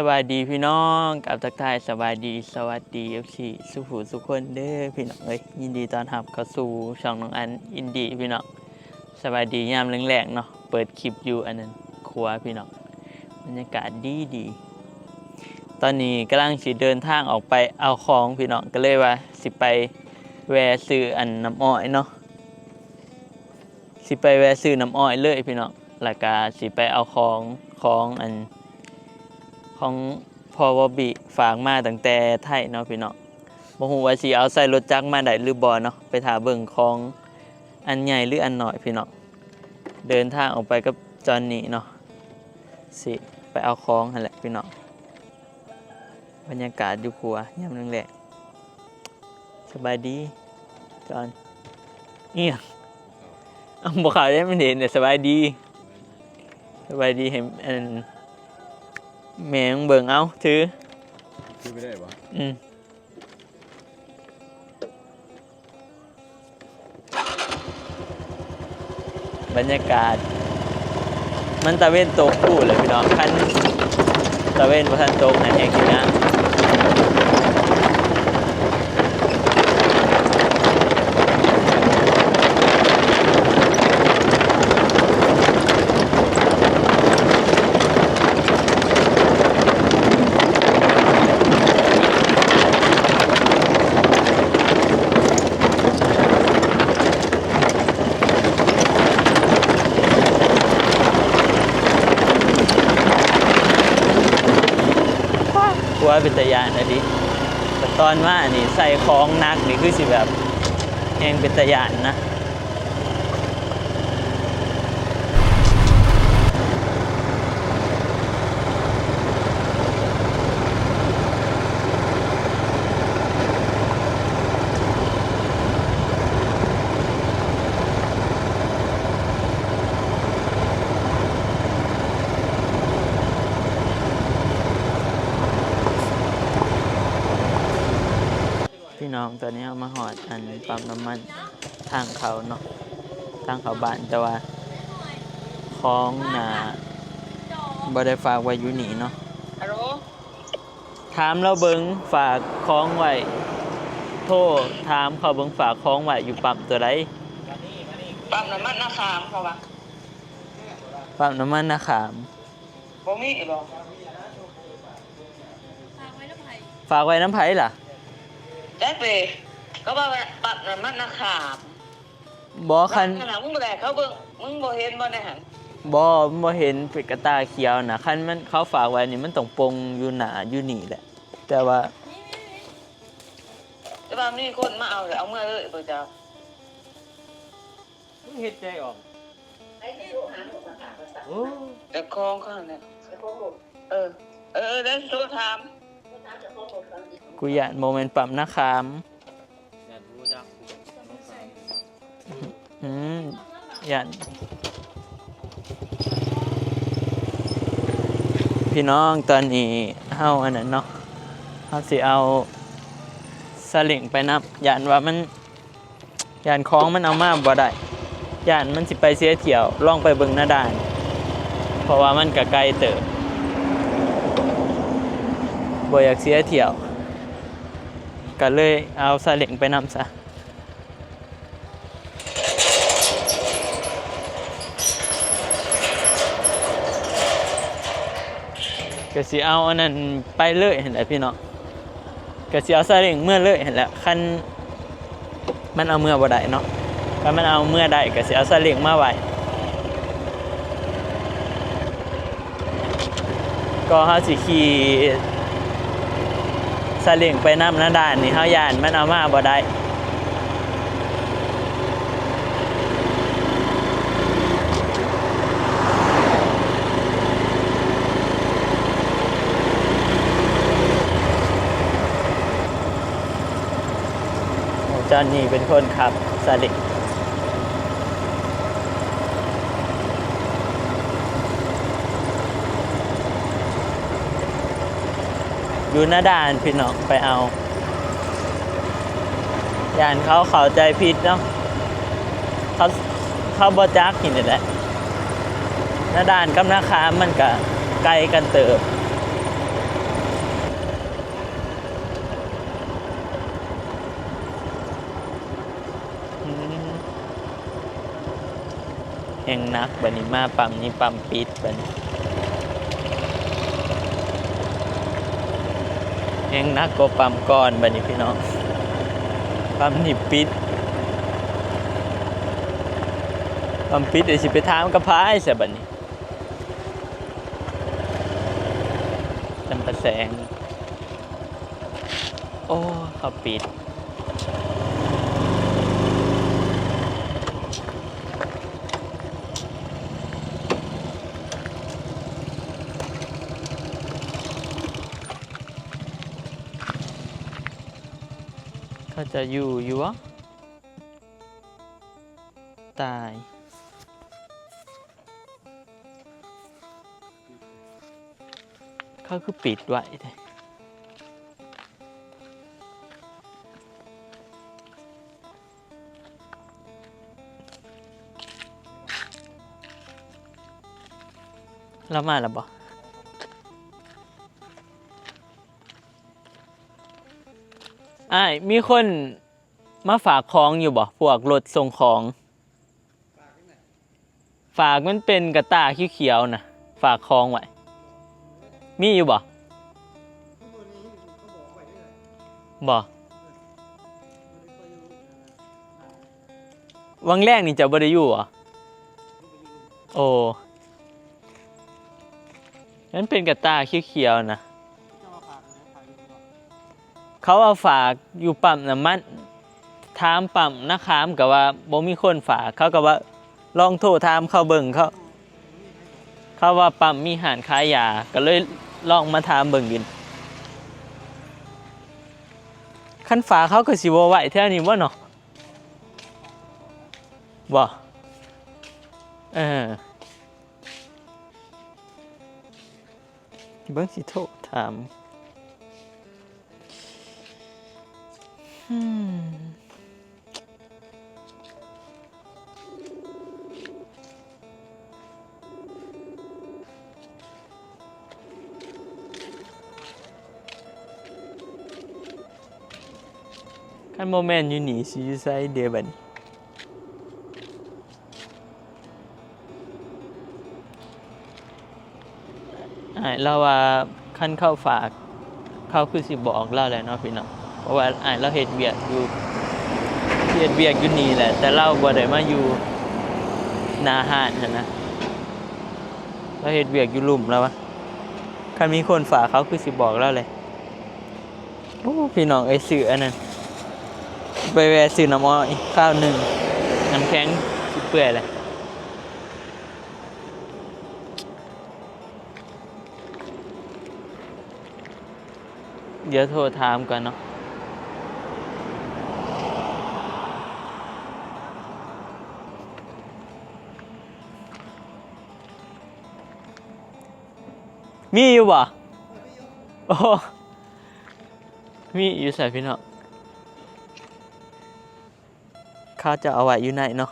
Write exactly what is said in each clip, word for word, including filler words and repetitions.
สบายดีพี่น้อง กับทักทายสบายดี สวัสดี เอฟซี สุผู้สุคนเด้อพี่น้องเอ้ย ยินดีต้อนรับเข้าสู่ช่องน้องอันอินดี้พี่น้อง สบายดียามแลงๆเนาะ เปิดคลิปอยู่อันนั้นครัวพี่น้อง บรรยากาศดีดี ตอนนี้กำลังสิเดินทางออกไปเอาของพี่น้อง ก็เลยว่าสิไปแวะซื้ออันน้ำอ้อยเนาะ สิไปแวะซื้อน้ำอ้อยเลยพี่น้อง แล้วก็สิไปเอาของ ของอัน ของพ่อบอบบี้ฝากมาตั้งแต่ไทยเนาะพี่น้อง บ่ฮู้ว่าสิเอาใส่รถจักรมาได้หรือบ่เนาะ ไปถ่าเบิ่งของอันใหญ่หรืออันน้อยพี่น้อง เดินทางออกไปกับจอห์นนี่เนาะ สิไปเอาของหั่นแหละพี่น้อง บรรยากาศอยู่ครัวยามแลงๆ สบายดี จอห์น เอียง เอาบ่เข้าได้มันเห็นเนี่ย สบายดี สบายดีให้อันแม่มึงเบิ่ง เอาถือ ถือไปได้บ่ อืม บรรยากาศ มันตะเวนตกพู้นแหละพี่น้อง คันตะเวนบ่ทันตกนะ แฮงสิงาม ครัวเป็นตาย้านอะดิ แต่ตอนมานี่ใส่ของหนักนี่คือสิแบบแฮงเป็นตาย้านนะ พี่น้อง ตอนนี้เฮามาฮอดอันปั๊มน้ำมันทางเข้าเนาะ ทางเข้าบ้าน แต่ว่าของน่ะบ่ได้ฝากไว้อยู่นี่เนาะ ฮัลโหล ถามลาวเบิ่งฝากของไว้ โทรถามเขาเบิ่งฝากของไว้อยู่ปั๊มตัวใด ปั๊มน้ำมันนาขามเขาว่า ปั๊มน้ำมันนาขาม บ่มีบ่ ฝากไว้นำไผล่ะ จักเด้ เขาว่าปั๊มน้ำมันนาขาม บ่ คัน ขนาดมึงบ่ได้เขาเบิ่ง มึงบ่เห็นบ่ในหั่น บ่ มันบ่เห็นเป็นกระต่ายเขียวนะ คันมันเขาฝากไว้นี่มันต้องปงอยู่หน้าอยู่นี่แหละ แต่ว่า แต่ว่ามีคนมาเอาแล้วเอาเมือเลยบ่เจ้า มึงเฮ็ดใจออก โอ้ แต่ของเขาเนี่ย เออ เออ เออ แล้วโทรถาม กูย้านบ่แม่นปั๊มนาขาม ย้านบ่รู้จัก อืม ย้าน พี่น้อง ตอนนี้เฮาอันนั้นเนาะ เฮาสิเอาซาเล้งไปนำ ย้านว่ามัน ย้านของมันเอามาบ่ได้ ย้านมันสิไปเสียเที่ยว ลองไปเบิ่งหน้าด่าน เพราะว่ามันก็ไกลเติบ บ่อยากเสียเที่ยว ก็เลยเอาซาเล้งไปนำซะ ก็สิเอาอันนั้นไปเลยหั่นแหละพี่น้อง ก็สิเอาซาเล้งเมือเลยหั่นแหละ คันมันเอาเมือบ่ได้เนาะ คันมันเอาเมือได้ก็สิเอาซาเล้งมาไว้ ก็เฮาสิขี่ซาเล้งไปนำหน้าด่านนี่ เฮาย้านมันเอามาบ่ได้ จอห์นนี่เป็นคนขับซาเล้ง อยู่หน้าด่านพี่น้อง ไปเอา ย้านเขาเข้าใจผิดเนาะ เขา เขาบ่จักนี่แหละ หน้าด่านกับนาขามมันก็ไกลกันเติบ แฮงหนักบัดนี้ มาปั๊มนี้ปั๊มปิดบัดนี้ แฮงหนักกว่าปั๊มก่อนบัดนี้พี่น้อง ปั๊มนี้ปิด ปั๊มปิด เดี๋ยวสิไปถามกับไผซะบัดนี้ จำปาแสง โอ้ เขาปิด เขาจะอยู่อยู่บ่ ตาย เขาคือปิดไว้แท้ ลาวมาแล้วบ่ อ้าย มีคนมาฝากของอยู่บ่ พวกรถส่งของ ฝาก มันเป็นกระต่ายเขียวๆ น่ะ ฝากของไว้ มีอยู่บ่ บ่ วังแรกนี่เจ้าบ่ได้อยู่บ่ โอ้ มันเป็นกระต่ายเขียวๆ น่ะ เขาเอาฝากอยู่ปั๊มน้ำมัน ถามปั๊มนาขามก็ว่าบ่มีคนฝาก เขาก็ว่าลองโทรถามเขาเบิ่ง เขา เขาว่าปั๊มมีร้านขายยา ก็เลยลองมาถามเบิ่งอยู่ คันฝากเขาก็สิบ่ไว้แถวนี้บ่เนาะ บ่ เออ เบิ่งสิโทรถาม อืม คันบ่แม่นอยู่นี่ สิอยู่ไสเด้บัดนี้ อ้ายลาวว่าคันเขาฝาก เขาคือสิบอกลาวแหละเนาะพี่น้อง เพราะว่าอ้ายลาวเฮ็ดเวียกอยู่ เฮ็ดเวียกอยู่นี่แหละ แต่ลาวบ่ได้มาอยู่หน้าร้านหั้นนะ ลาวเฮ็ดเวียกอยู่ลุ่ม ลาวว่า คันมีคนฝากเขาคือสิบอกลาวแหละ โอ้ พี่น้องเอ้ย ซื้ออันนั้น ไปแวะซื้อน้ำอ้อยคราวหนึ่ง น้ำแข็งสิเปื่อยเลย เดี๋ยวโทรถามก่อนเนาะ มีอยู่บ่ โอ้ มีอยู่ไสพี่น้อง เขาจะเอาไว้อยู่ในเนาะ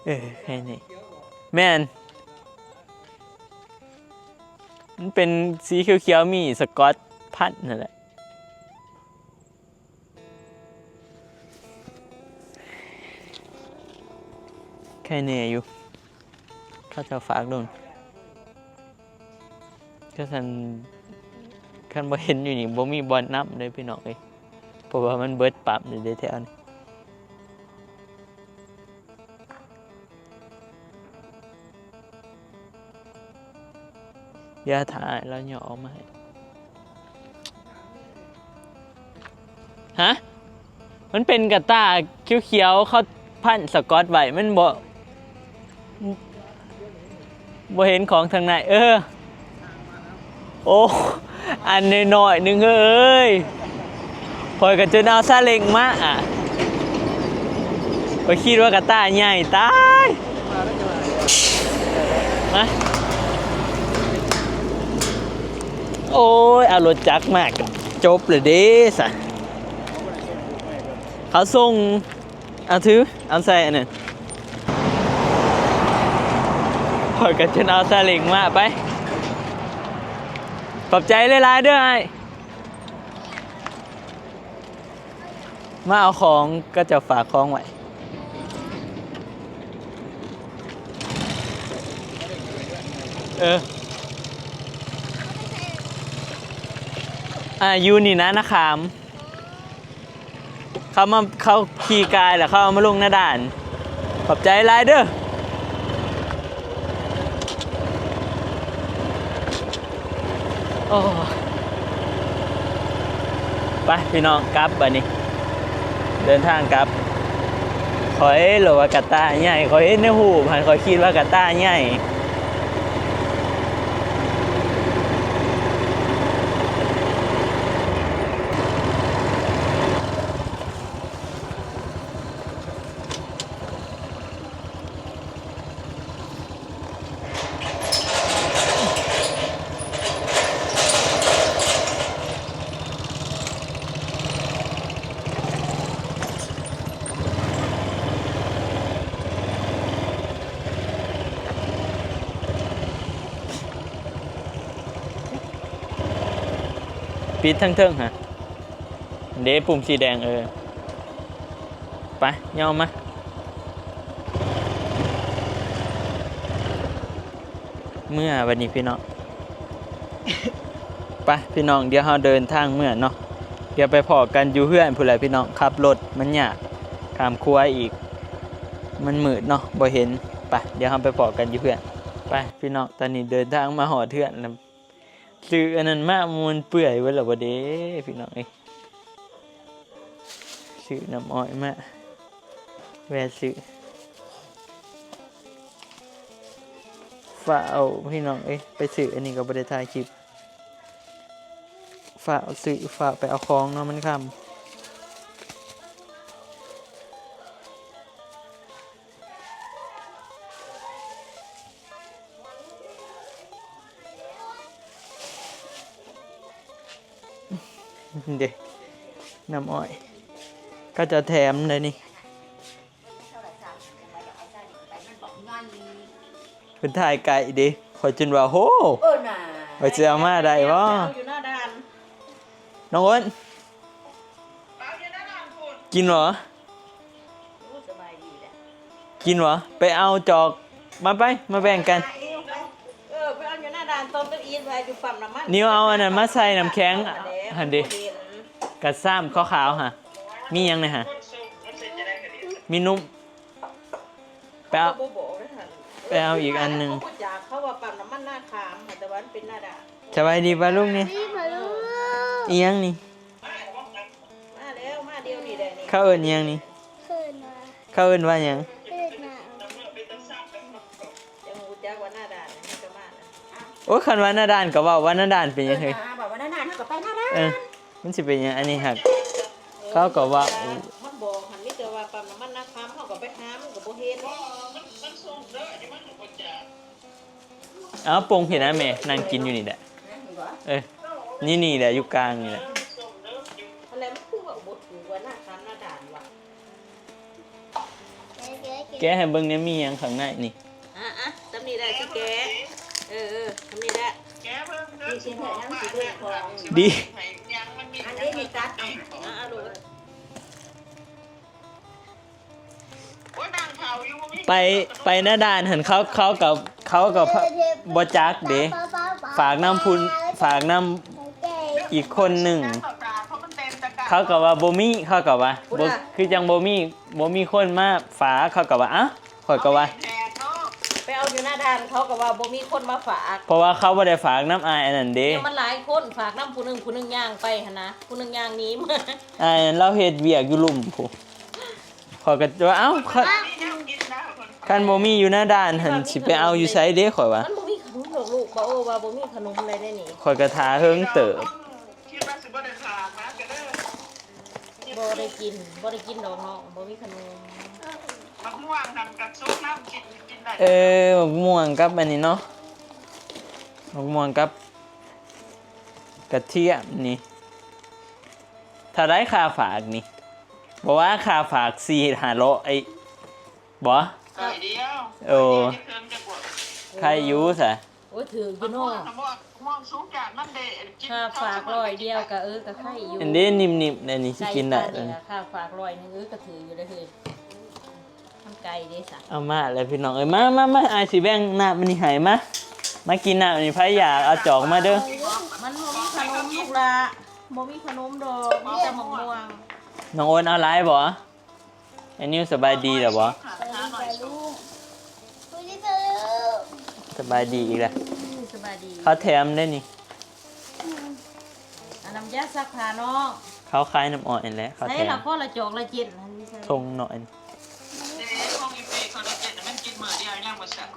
เออ แค่นี้ แม่น มันเป็นสีเขียวๆ มีสกอตพันนั่นแหละ ไคแหน่อยู่ เขาเจ้าฝากโดน ก็ซั่น คันบ่เห็นอยู่นี่ บ่มีบ่อนนำเด้พี่น้องเอ้ย เพราะว่ามันเบิดปั๊มอยู่เด้แถวนี้ อย่าถ่ายแล้วเหยาะออกมาให้ ฮะ มันเป็นกระต่ายเขียวๆ เขาพันสกอตไว้ มันบ่ บ่เห็นของทางใน เออ โอ้ อันน้อยๆ หนึ่งเอ้ย ข้อยก็จนเอาซาเล้งมาอะ ข้อยคิดว่ากระต่ายใหญ่ตาย มา โอ้ย เอารถจักรมาก็จบเลยเด้สะ เขาส่ง เอาถือ เอาใส่อันนั้น ข้อยก็จนเอาซาเล้งมาไป ขอบใจหลายๆ เด้ออ้าย มาเอาของ ก็จะฝากของไว้ เออ อ่า อยู่นี่นะ นาขาม เขามา เขาขี่กายแล้วเขาเอามาลงหน้าด่าน ขอบใจหลายเด้อ โอ้ ไปพี่น้อง กลับบัดนี้ เดินทางกลับ ข้อยหรือว่ากะต้าใหญ่ ข้อยเห็นในรูปหั่น ข้อยคิดว่ากะต้าใหญ่ ปิดทั้งเทิงฮะ เด้ ปุ่มสีแดง เออ ไป ย่อมา เมือบัดนี้พี่น้อง ไปพี่น้อง เดี๋ยวเราเดินทางเมือเนาะ เดี๋ยวไปพ้อกันอยู่เฮือนพู้นแหละพี่น้อง ขับรถมันยาก ข้ามขัวอีก มันมืดเนาะ บ่เห็น ไป เดี๋ยวเราไปพ้อกันอยู่เฮือน ไปพี่น้อง ตอนนี้เดินทางมาฮอดเฮือนแล้ว ซื้ออันนั้นมา มันเปื่อยเบิดแล้วบ่เด้ พี่น้องเอ้ย ซื้อน้ำอ้อยมา แวะซื้อ ฟ้าวพี่น้องเอ้ย ไปซื้ออันนี้ก็บ่ได้ถ่ายคลิป ฟ้าวซื้อ ฟ้าวไปเอาของเนาะ มันค่ำ เด้ น้ำอ้อย เขาเจ้าแถมเลยนี่ เพิ่นถ่ายไกลเด้ ข้อยจนว่า โห เออน่ะ ข้อยสิเอามาได้บ่ เอาอยู่หน้าด่าน น้องอ้น กินเหรอ โอ้ สบายดีแหละ กินเหรอ ไปเอาจอกมาไป มาแบ่งกัน เออ ไปเอาอยู่หน้าด่าน ต้นต้นอีทไว้อยู่ปั๊มน้ำมัน นิวเอาอันนั้นมาใส่น้ำแข็ง หั่นเด้ กระซ้ำขาวๆ ฮะ มีหยังเนี่ยฮะ มีนุ่ม ไปเอา เขาบ่บอกเลยหั่น ไปเอาอีกอันหนึ่ง เขาบ่อยาก เขาว่าปั๊มน้ำมันหน้าขาม แต่ว่ามันเป็นหน้าด่าน สบายดีป่ะลูกนี่ นี่มาลูก อีหยังนี่ มาแล้ว มาเดี๋ยวนี้แหละนี่ เขาเอิ้นหยังนี่ เขินนะ เขาเอิ้นว่าหยัง เขินนะ จะรู้จักว่าหน้าด่านนี่มันก็มาแล้ว โอ้ย คันว่าหน้าด่านก็เว้าว่าหน้าด่านเป็นหยังเฮ้ย เออ บอกว่าหน้าด่าน เขาก็ไปหน้าด่าน เออ มันสิเป็นหยัง อันนี้หัก เขาก็ว่า มันบอกหั่น มีแต่ว่าปั๊มน้ำมันนาคำ เขาก็ไปหา มันก็บ่เห็น เอาปงเห็นนะแม่ นั่งกินอยู่นี่แหละ เออ นี่นี่แหละ อยู่กลางนี่แหละ อะไรมันคือว่าบ่ถือว่าหน้าคำหน้าด่านวะ แกะให้เบิ่งเนี่ย มีหยังข้างในนี่ อ่ะอ่ะ สำนีได้สิแกะ เออเออ สำนีได้ แกะเบิ่งเด้อ มีชิ้นไหนยังสิเลือกของ ดี อันนี้มีตัด อ่ะเอาลูก ไป ไปหน้าด่านหั่น เขา เขากับ เขากับบ่จักเด้ ฝากนำพุน ฝากนำอีกคนหนึ่ง เขาก็ว่าบ่มี เขาก็ว่าบ่ คือจังบ่มี บ่มีคนมาฝาก เขาก็ว่า อ่ะ ข้อยก็ว่า ไปเอาอยู่หน้าด่าน เขาก็ว่าบ่มีคนมาฝาก เพราะว่าเขาบ่ได้ฝากนำอ้ายอันนั้นเด้ เนี่ยมันหลายคน ฝากนำผู้หนึ่ง ผู้หนึ่งย่างไปหั่นนะ ผู้หนึ่งย่างหนีมา อ้ายอันนั้นลาวเฮ็ดเวียกอยู่ลุ่มพู้น ข้อยก็ว่า เอ้า คัน คันบ่มีอยู่หน้าด่านหั่น สิไปเอาอยู่ไสเด้ ข้อยว่า มันบ่มีขนมดอกลูก บ่โอ้ว่าบ่มีขนมอะไรได้นี่ ข้อยก็ท่าเฮิงเติบ คิดว่าสิบ่ได้ถามนะ ก็เด้อ บ่ได้กิน บ่ได้กินดอกเนาะ บ่มีขนม มะม่วงหั่นกับซุปน้ำกิน กินได้ เออ มะม่วงกับอันนี้เนาะ มะม่วงกับกระเทียมนี่ เท่าใดค่าฝากนี่ บ่ว่าค่าฝากสี่ห้าร้อย บ่ ร้อยเดียว โอ้ ร้อยเดียวนี่เคิ่งจะกว่า ใครอยู่ซะ โอ้ย ถืออยู่เนาะ ม่วง ม่วงสุกจานมันเด้ กิน ค่าฝากร้อยเดียวก็ เออ ก็ใครอยู่ อันนี้นิ่มๆ อันนี้สิกินได้ ไก่ปลานี่ล่ะ ค่าฝากร้อยหนึ่ง เออ ก็ถืออยู่ได้อเฮ้ย มันไก่เด้สะ เอามาแล้วพี่น้องเอ้ย มามามา อ้ายสิแบ่งน้ำมันนี่ให้มา มากินน้ำนี่ ไผอยากเอาจอกมาเด้อ มันบ่มีขนมลูกละบ่มีขนมดอกมีแต่มะม่วง น้องโอนเอาหลายบ่ ไอ้นิวสบายดีแล้วบ่ สวัสดีค่ะลูก สบายดีอีกแล้ว สบายดี เขาแถมได้นี่ อันน้ำยาซักผ้าเนาะ เขาขายน้ำอ้อยนั่นแหละเขา ใส่ แถม ละคนละจอกละเจ็ดอันนี้ใส่ ทงหน่อย เด้ของอีเป้เขาได้เจ็ดมันกินมื้อเดียวยังบ่เสร็จ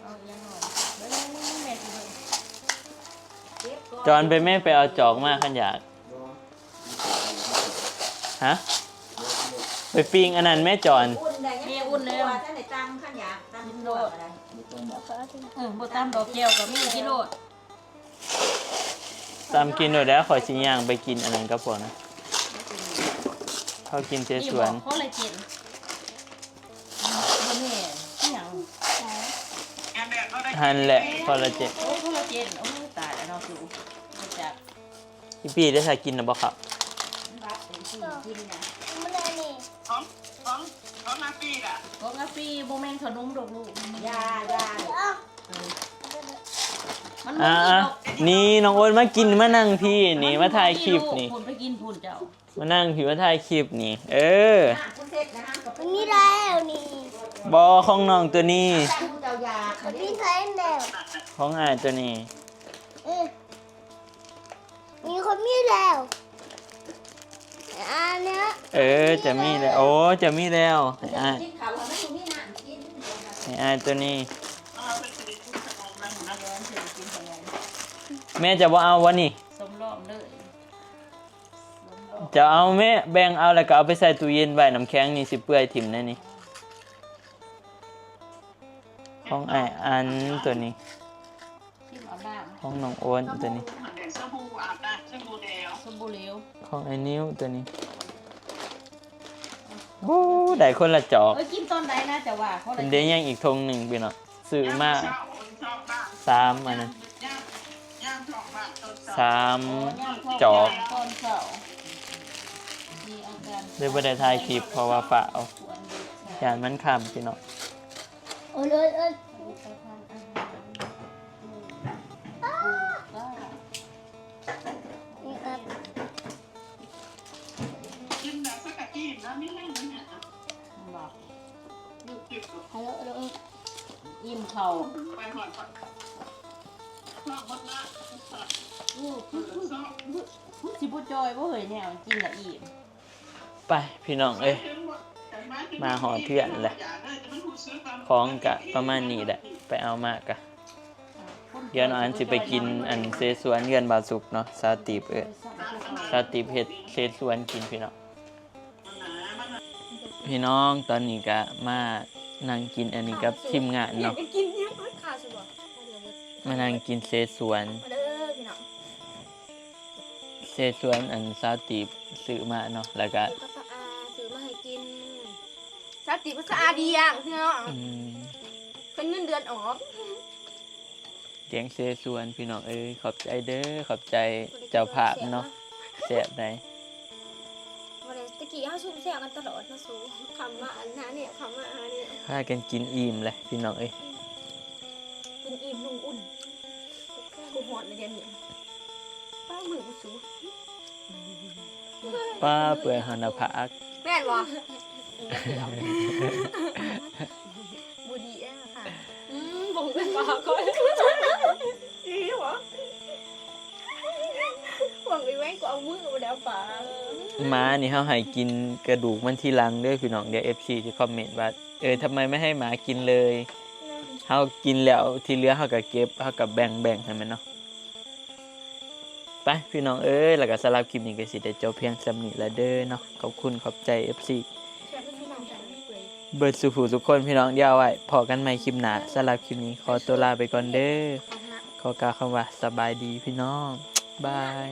เอาอย่างหน่อยเบิ่งแม่สิเบิ่ง จอนไปแม่ไปเอาจอกมาคันอยาก ฮะ ไปปิ้งอันนั้นแม่จอน อุ่นได้ยัง มีอุ่นแล้ว ท่านได้ตำขันอยากตำกินโลดอะไร เออบ่ตำดอกแก้วก็มีกิโลด ตำกินโดดแล้วข่อยสิย่างไปกินอันนั้นกับพวกนะเขากินเจสวน คอลลาเจนบ่แม่นอีหยัง งานแบบเขาได้ หันแหละคอลลาเจน โอ้คอลลาเจนโอ้ตายแล้วเนาะสูรู้จัก พี่ปีได้ถ่ายกินนะบ่ครับ บัดเป็นสิ่งกินนะ มันอะไรนี่ ของของของอาปีล่ะ ของอาปีบ่แม่นขนมดอกลูก ยายา มัน อ่า บ่ อ่ะ มีดอก นี่น้องโอนมากินมานั่งพี่นี่มาถ่ายคลิปนี่ คุณไปกินคุณเจ้า มานั่งพี่มาถ่ายคลิปนี่ เออ คุณเสร็จนะฮะกับ มันมีแล้วนี่ บอของน้องตัวนี้ คุณเจ้ายา มันมีใช้แล้ว ของอ้ายตัวนี้ เออมีคนมีแล้วอันเนี้ย เออ จะมีแล้ว โอ้ จะมีแล้วให้อ้าย กินเขาว่าไม่มีน้ำกิน ให้อ้ายตัวนี้ แม่จะบ่เอาวะนี่ สมรอบเลย จะเอาแม่แบ่งเอาแล้วก็เอาไปใส่ตู้เย็นไว้น้ำแข็งนี่สิเปื่อยถิ่มแน่นี่ ของอ้ายอันตัวนี้ ที่เอาน้ำ ของน้องโอนตัวนี้ เดี๋ยวสบู่อาบน้ำสบู่แล้ว สบู่เหลว ของไอ้นิวตัวนี้ บู๊ได้คนละจอก เอ้ยกินตอนไหนนะแต่ว่าเขาเล เป็น ย เด้ยังอีกทงหนึ่งพี่น้องซื้อมา เช้าโอนชอบบ้าง สามอันนั้น ย่างย่างทองบ้างต้นเสา สาม อ๋อย่าง จอก ตอนเช้ามีอาการ เลยบ่ได้ถ่ายคลิปเพราะว่าฟ้าว ปวดอยู่ ย่านมันค่ำพี่น้อง โอ้ยโอ้ยโอ้ย ผลิตภัณฑ์อาหารปลูกกล้า นี่ครับ กินแบบสักกะอิ่มนะไม่ให้มันเนี่ย บอก หยุดหยุด ฮัลโหลฮัลโหล อิ่มเข่า ไปหอดก่อนหอดหมดละ อู้มันสิบ่จอยบ่เหยแนวกินละอิ่ม ไปพี่น้องเอ้ย มาหอดเพื่อนเลย ของกะประมาณนี้แหละ ไปเอามากะ เดี๋ยวน้องอันสิไปกินอันเซซวนเฮือนบ่าวสุกเนาะ สาวตีบเอ้ย สาวตีบเฮ็ดเซซวนกินพี่น้อง พี่น้องตอนนี้กะมานั่งกินอันนี้กับทีมงานเนาะ กินเนี่ยมันขาดสุดว่ะ มานั่งกินเซซวน มาเด้อพี่น้อง เซซวนอันสาวตีบซื้อมาเนาะ แล้วกะ ก็สะอาดซื้อมาให้กินสาวตีบก็สะอาดดีอ่ะพี่น้อง อืม เป็นเงินเดือนออก เลี้ยงเซซวนพี่น้องเอ้ย ขอบใจเด้อ ขอบใจเจ้าภาพเนาะ แซ่บได้ วันนี้ตะกี้เขาซุ่มแซวกันตลอดนะสูคำมาอันนั้นเนี่ยคำมาอันนี้ พากันกินอิ่มเลยพี่น้องเอ้ย กินอิ่มนุ่งอุ่นกูหอนเลยเดี๋ยวนี้ป้ามือกูสู ป้าเปื่อยหอนหน้าผาก แม่นบ่บูดีเองค่ะอืมบ่งเป็นปลาก่อนอีหวะบ่งอีแว่งกูเอามือมาแล้วปลา หมานี่เฮาให้กินกระดูกมันทีหลังเด้อพี่น้อง เดี๋ยวเอฟซีสิคอมเมนต์ว่า เออทำไมไม่ให้หมากินเลย เฮากินแล้วที่เหลือเฮาก็เก็บ เฮาก็แบ่งๆให้มันเนาะ ไปพี่น้องเอ้ย แล้วก็สำหรับคลิปนี้ก็สิได้จบเพียงส่ำนี้ละเด้อเนาะ ขอบคุณขอบใจเอฟซีเบิดสู่ผู้ทุกคนพี่น้อง เดี๋ยวเอาไว้พ้อกันใหม่คลิปหน้า สำหรับคลิปนี้ขอตัวลาไปก่อนเด้อ ขอกล่าวคำว่าสบายดีพี่น้อง บาย